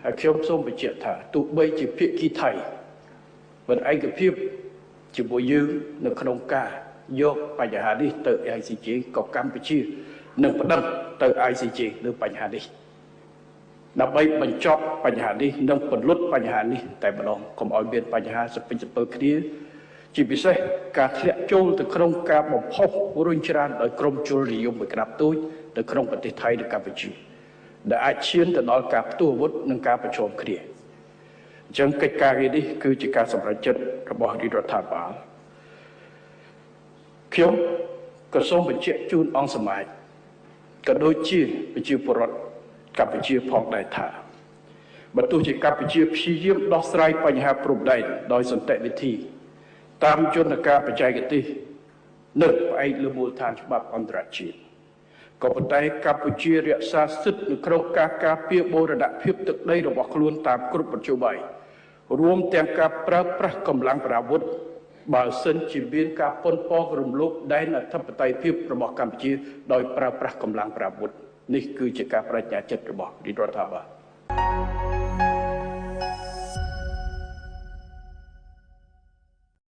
ហើយខ្ញុំសូមបញ្ជាក់ថាទោះបីជាភាគីថៃមិនឯកភាពជាមួយយើងនៅក្នុងការយកបញ្ហានេះទៅ ICJ ក៏កម្ពុជានឹងប្តឹងទៅ ICJ លើបញ្ហានេះដើម្បីបញ្ចប់បញ្ហានេះនិងពន្លត់បញ្ហានេះតែម្ដងកុំឲ្យមានបញ្ហាសពិចសពិលគ្នាជាពិសេសការធ្លាក់ចូលទៅក្នុងការបំផុសរុញច្រានដោយក្រុមជលនិយមមួយក្តាប់តូចនៅក្នុងប្រទេសថៃនិងកម្ពុជាដែលអាចឈានទៅដល់ការផ្ទុះអាវុធនិងការប្រឈមគ្នាអញ្ចឹងកិច្ចការងារនេះគឺជាការសម្រេចចិត្តរបស់រាជរដ្ឋាភិបាលខ្ញុំក៏សូមបញ្ជាក់ជូនអង្គសមាជក៏ដូចជាប្រជាពលរដ្ឋកម្ពុជាផងដែរថាបើទោះជាកម្ពុជាព្យាយាមដោះស្រាយបញ្ហាព្រំដែនដោយសន្តិវិធីតាមយន្តការបច្ចេកទេសនៅផ្អែកលើមូលដ្ឋានច្បាប់អន្តរជាតិក៏ប៉ុន្តែកម្ពុជារក្សាសិទ្ធិនៅក្នុងការការពារបូរណភាពទឹកដីរបស់ខ្លួនតាមគ្រប់មធ្យោបាយរួមទាំងការប្រើប្រាស់កម្លាំងប្រដាប់អាវុធបើសិនជាមានការប៉ុនប៉ងរំលោភដែនអធិបតេយ្យភាពរបស់កម្ពុជាដោយប្រើប្រាស់កម្លាំងប្រដាប់អាវុធនេះគឺជាការបដិញ្ញាចិត្តរបស់រាជរដ្ឋាភិបាល។